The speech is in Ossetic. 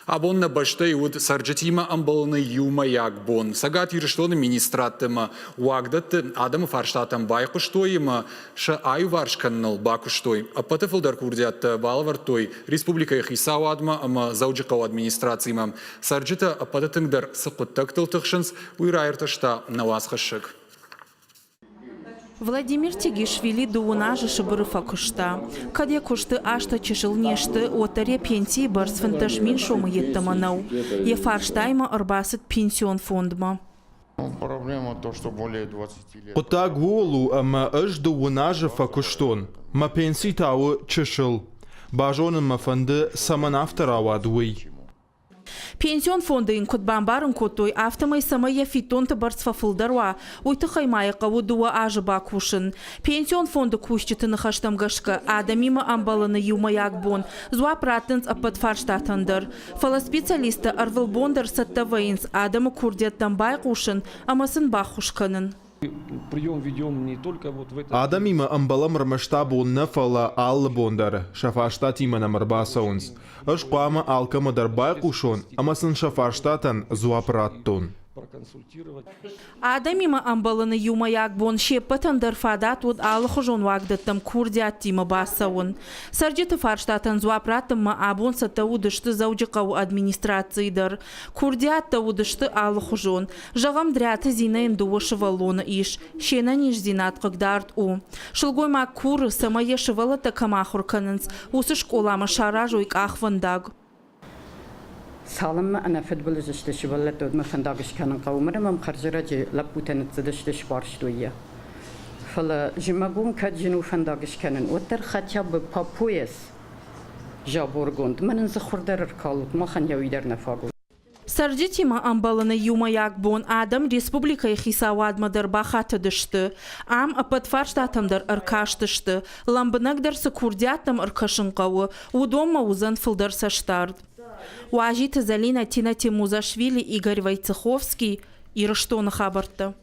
Абон нӕ бӕстӕйы уыд цӕрджытимӕ ӕмбӕлыны иумӕйаг бон. Цӕгат Ирыстоны министрадты ӕмӕ уагдӕтты адӕмы фарстатӕм байхъуыстой ӕмӕ сӕ аиуварс кӕныныл бакуыстой. Ӕппӕты фылдӕр курдиӕттӕ балӕвӕрдтой республикӕйы хицауадмӕ ӕмӕ Дзӕуджыхъӕуы администрацимӕ. Цӕрджытӕ ӕппӕты тынгдӕр цы хъуыддӕгтыл тыхсынц, уый раиртӕста нӕ уацхӕссӕг. Владимир Тегишвили дыууын азы Сыбыры фӕкуыста. Кӕд йӕ куысты азтӕ чысыл не сты, уӕддӕр йӕ пенсийы бӕрц 15 мин сомы йеддӕмӕ нӕу. Йӕ фарстаимӕ ӕрбацыд пенсион фондмӕ. Хъуыддаг ууыл у, ӕмӕ ӕз дыууын азы фӕкуыстон. Мӕ пенси та у чысыл. Базонын мӕ фӕнды, цӕмӕн афтӕ рауад, уый. Пенсион фонды йын куыд бамбарын кодтой, афтӕмӕй цӕмӕй йӕ фиддонты бӕрц фӕфылдӕр уа, уый тыххӕй ма йӕ хъӕуы дыууӕ азы бакусын. Пенсион фонды кусджыты ныхӕстӕм гӕсгӕ, адӕмимӕ ӕмбӕлыны иумӕйаг бон дзуапп раттынц ӕппӕт фарстатӕн дӕр. Фӕлӕ специалисттӕ ӕрвылбон дӕр цӕттӕ вӕййынц адӕмы курдиӕттӕм байхъусын ӕмӕ сын баххуыс кӕнын. Адӕмимӕ ӕмбӕлӕм ӕрмӕст абон нӕ, фӕлӕ алы бон дӕр. Сӕ фарстатимӕ нӕм ӕрбацӕуынц. Ӕз хъуамӕ алкӕмӕ дӕр байхъусон ӕмӕ сын сӕ фарстатӕн дзуапп раттон. Адӕмимӕ ӕмбӕлыны иумӕйаг бон се ппӕтӕн дӕр фадат уыд алыхуызон уагдӕттӕм курдиаттимӕ бацӕуын. Цӕрджыты фарстатӕн дзуапп раттынмӕ абон цӕттӕ уыдысты Дзӕуджыхъӕуы администрацийы дӕр. Курдиаттӕ уыдысты алыхуызон. Зӕгъӕм, Дриаты Зинӕйӕн дыууӕ сывӕллоны ис, се нӕниздзинад хъыгдард у. Сылгоймаг куры, цӕмӕй йӕ сывӕллӕттӕ кӕм ахуыр кӕнынц, уыцы скъоламӕ саразой къахвӕндаг. Цалынмӕ ӕнӕфыдбылыз сты сывӕллӕттӕ, уӕдмӕ фӕндаг скӕнын хъӕуы. Мыр мӕм хӕрзӕрӕджы лӕппутӕ ныццыдысты, сбарстой йӕ. Фӕлӕ зымӕгон кӕд зын у фӕндаг скӕнын, уӕддӕр хотя бы по пояс заборгонд. Мӕнӕн дзы хур дӕр ӕркалут, махӕн йӕ уый дӕр нӕ фаг у. Цӕрджытимӕ ӕмбӕлыны иумӕйаг бон адӕм республикӕйы хицауадмӕ дӕр бахатыдысты. Ам ӕппӕт фарстатӕм дӕр ӕркастысты. Лӕмбынӕгдӕр цы курдиаттӕм ӕркӕсын хъӕуы, уыдонмӕ уыдзӕн фылдӕр цӕстдард. Уазиты Зӕлинӕ, Тина Темузашвили, Игорь Войцеховский, Ирыстоны хабӕрттӕ.